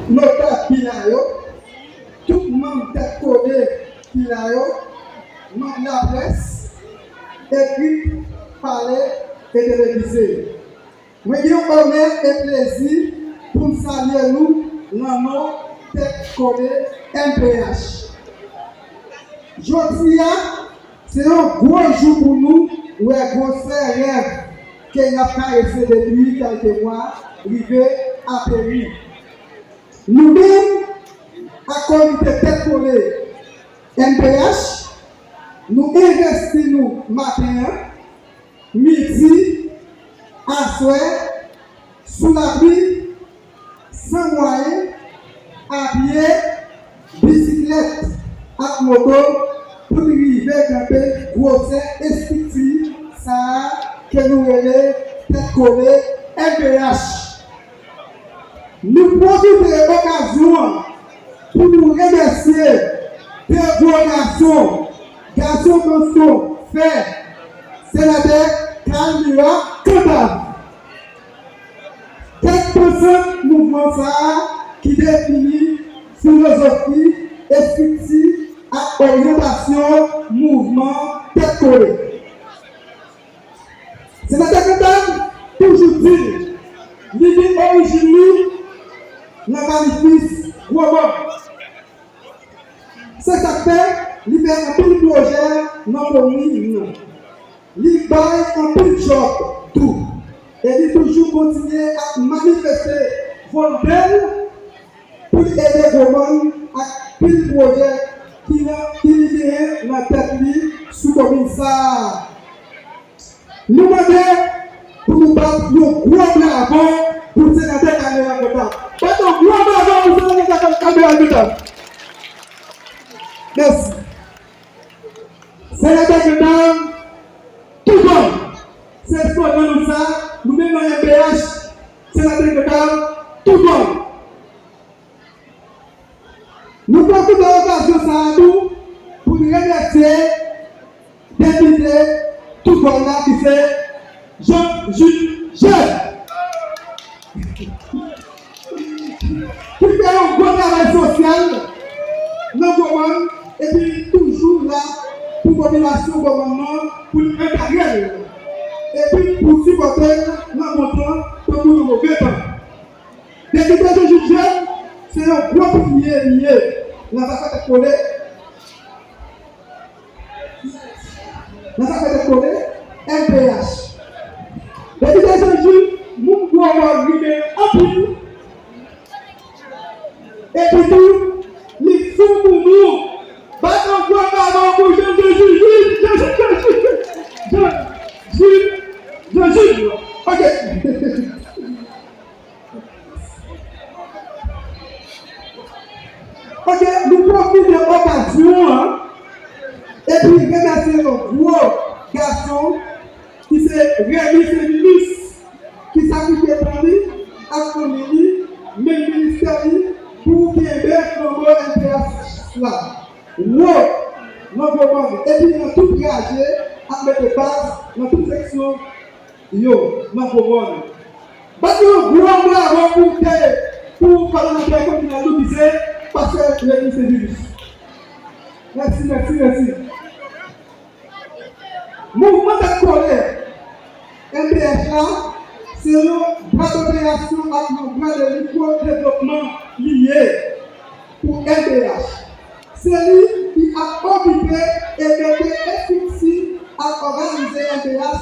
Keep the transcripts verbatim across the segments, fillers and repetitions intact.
notab ki la yo, tout manm Tèt Kole ki la yo, manm laprès, ekri, pale e televize. Mwen gen onè e plezi pou m salye nou nan non Tèt Kole M P H. Jodi a, se yon gwo jou pou nou wè gwosè rèv ke n ap karese depi kèlke mwa rive ateri. Nou menm, ak Komite Tèt Kole M P H, nou envesti nou maten an, midi, aswè, sou lapli, san mwayen, a pye, bisiklèt ak moto pou n rive kanpe gwosè estrikti sa a ke nou rele Tèt Kole M P H. Nou pwofite okazyon an pou nou remèsye de gwo gason, gason Kanson, fè, senatè Carl Murat Cantave. Tèt pansant mouvman sa a ki defini filozofi, estrikti ak oryantasyon mouvman Tèt Kole. Senatè Cantave toujou di l, li gen orijin li nan Manifis Gwo Mòn. Se sa k fè li fè anpil pwojè nan komin nan. Li bay anpil djòb tou. E li toujou kontinye ap manifeste volonte l pou l ede Gwo Mòn ak pil pwojè ki nan, ki li genyen nan tèt li sou komin sa a. Nou mande pou nou bat yon gwo bravo pou senatè Carl Murat Cantave. Bat yon gwo bravo pou senatè Carl Murat Cantave. Mèsi. Senatè Cantave, tou gòl. Se slogan nou sa, nou menm nan M P H, senatè Cantave, tou gòl. Nou pwofite okazyon sa a tou pou n remèsye depite Toubòl la ki se Jean Jules Jeune, ki fè yon gwo travay sosyal nan Gwo Mòn epi toujou la pou popilasyon Gwo Mòn nan, pou l angadre l epi pou sipòte l nan bon tan tankou nan move tan. Depite Jean Jules Jeune se yon gwo pilye li ye nan zafè Tèt Kole. Nan zafè Tèt Kole, M P H. Depite Jean Jules, moun Gwo Mòn renmen anpil. Epi tou, li fou pou nou. Bat yon gwo bravo pou Jean Jules, Jean Jules, Jean Jules, Jean Jules, Jean Jules. Ok. Ok, nou pwofite okazyon an epi remèsye yon gwo gason ki se Remy Saint-Julius, ki sakrifye tan li ak fanmi li, menm ministè li, pou kenbe flanbo M P H la wo nan Gwo Mòn epi nan tout raje ap mete baz nan tout seksyon yo nan Gwo Mòn. Bat yon gwo bravo pou te, pou palmantè kominal nou ki se pastè Remy Saint-Julius. Mèsi, mèsi, mèsi. Mouvman Tèt Kole M P H la se yon bra doperasyon ak yon bra de mikwo devlopman li ye pou M P H. Se li ki ap okipe e mete estrikti ak òganize M P H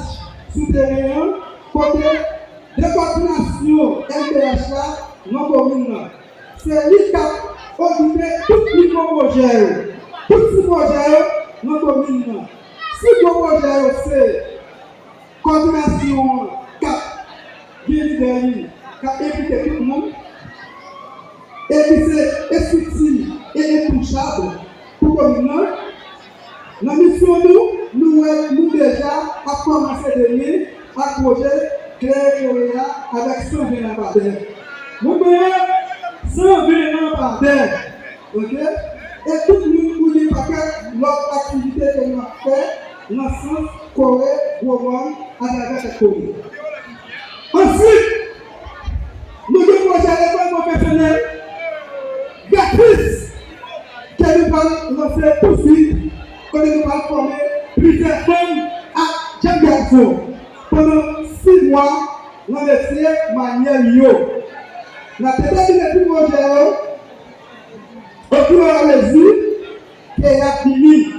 sou teren an, kote dekòdinasyon M P H la nan komin nan. Se li k ap okipe tout nivo pwojè yo, tout ti pwojè yo nan komin nan. Si gwo pwojè yo se kòdinasyon an k ap gen lidè li, k ap enplike tout moun, epi se estrikti e entouchab pou komin nan. Nan misyon nou, nou wè nou deja ap kòmanse demen ak pwojè Klè Eklere a avèk san ven lanpadè. Nou genyen san ven lanpadè. Ok? E tout moun pou li pakèt lòt aktivite ke n ap fè nan sans kore Gwo Mòn atravè Tèt Kole. Answit, nou gen pwojè lekòl pwofesyonèl. pral lanse tousuit, kote nou pral fòme plizyè fanm ak jèn gason pandan sis mwa nan metye manyè yo. N ap detèmine pi pwojè yo ofiramezi ke y ap vini.